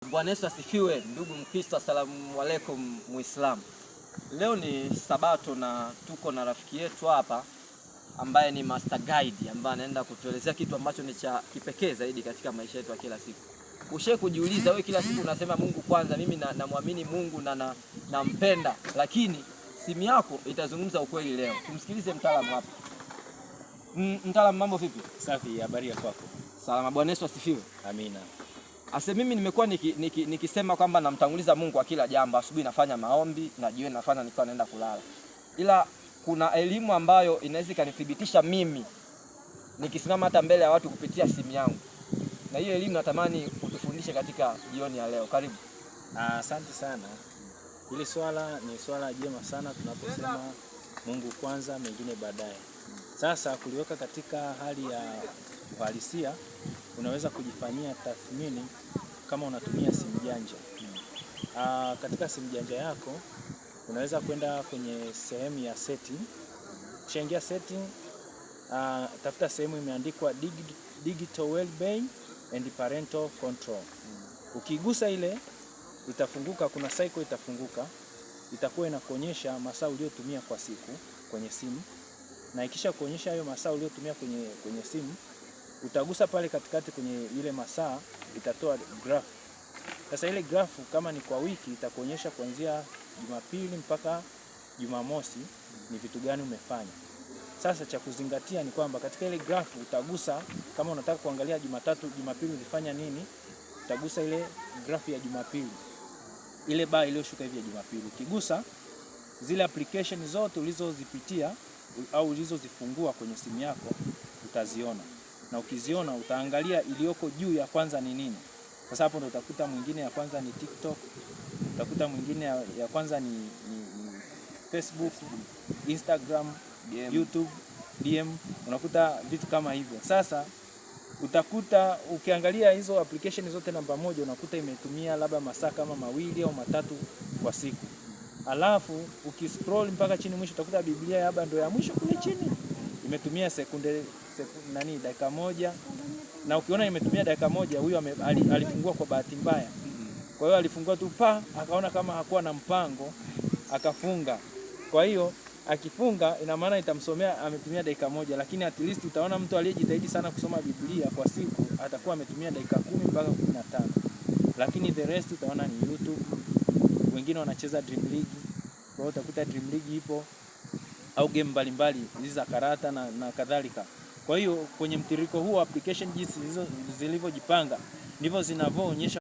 Bwana Yesu asifiwe, ndugu Mkristo, asalamu alaikum Muislamu. Leo ni Sabato na tuko na rafiki yetu hapa ambaye ni Master Guide ambaye anaenda kutuelezea kitu ambacho ni cha kipekee zaidi katika maisha yetu ya kila siku. Ushawahi kujiuliza wewe, kila siku unasema Mungu kwanza, mimi namwamini Mungu na nampenda, lakini simu yako itazungumza ukweli leo. Tumsikilize mtaalamu hapa. Mtaalamu, mambo vipi? Safi, habari ya kwako? Salama. Bwana Yesu asifiwe. Amina. Ase, mimi nimekuwa nikisema kwamba namtanguliza Mungu kwa kila jambo. Asubuhi nafanya maombi na jioni nafanya nikiwa naenda kulala, ila kuna elimu ambayo inaweza ikanithibitisha mimi nikisimama hata mbele ya watu kupitia simu yangu, na hiyo elimu natamani utufundishe katika jioni ya leo. Karibu. Asante sana. Hili swala ni swala jema sana tunaposema Mungu kwanza, mengine baadaye. Sasa kuliweka katika hali ya uhalisia, unaweza kujifanyia tathmini kama unatumia simu janja. Katika simu janja yako unaweza kwenda kwenye sehemu ya setting. Ukishaingia setting, tafuta sehemu imeandikwa digital wellbeing and parental control. Ukigusa ile itafunguka, kuna cycle itafunguka, itakuwa inakuonyesha masaa uliyotumia kwa siku kwenye simu, na ikisha kuonyesha hayo masaa uliyotumia kwenye simu, utagusa pale katikati kwenye ile masaa, itatoa graph. Sasa ile graph kama ni kwa wiki itakuonyesha kuanzia Jumapili mpaka Jumamosi ni vitu gani umefanya. Sasa cha kuzingatia ni kwamba katika ile graph utagusa, kama unataka kuangalia Jumatatu, Jumapili ulifanya nini, utagusa ile graph ya Jumapili, ile bar iliyoshuka hivi ya Jumapili. Ukigusa zile application zote ulizozipitia au ulizozifungua kwenye simu yako utaziona, na ukiziona utaangalia iliyoko juu ya kwanza ni nini. Sasa hapo ndo utakuta mwingine ya kwanza ni TikTok, utakuta mwingine ya kwanza ni Facebook, Instagram, DM. YouTube, DM, unakuta vitu kama hivyo. Sasa utakuta ukiangalia hizo application zote namba moja, unakuta imetumia labda masaa kama 2 au 3 kwa siku. Alafu ukiscroll mpaka chini mwisho utakuta Biblia labda ndio ya mwisho kule chini imetumia sekunde, dakika 1. Na ukiona imetumia dakika 1, huyo alifungua kwa bahati mbaya. Kwa hiyo alifungua tu pa, akaona kama hakuwa na mpango, akafunga. Kwa hiyo akifunga ina maana itamsomea ametumia dakika 1, lakini at least utaona mtu aliyejitahidi sana kusoma Biblia kwa siku atakuwa ametumia dakika 10 mpaka 15. Lakini the rest utaona ni YouTube, wengine wanacheza Dream League. Kwa hiyo utakuta Dream League ipo au game mbalimbali hizi za karata na kadhalika. Kwa hiyo kwenye mtiririko huu application jinsi zilivyojipanga ndivyo zinavyoonyesha.